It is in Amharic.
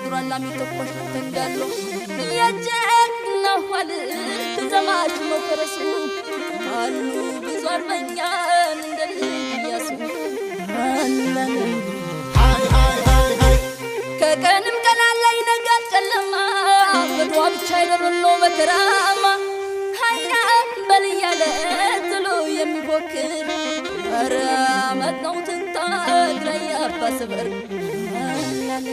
ተወድሯል የሚተኮስ ተንጋሎ የጀግና ኋልት ዘማች ነው ፈረሱ አሉ ብዙ አርበኛን እንደ ልጅ ኢያሱ አለን። ከቀንም ቀን አለ ይነጋል ጨለማ፣ በድዋ ብቻ አይደለም መከራማ። ሀያ በል እያለ ጥሎ የሚፎክር ኧረ አመት ነው ትንታግ ላይ አባ ስበር አለን።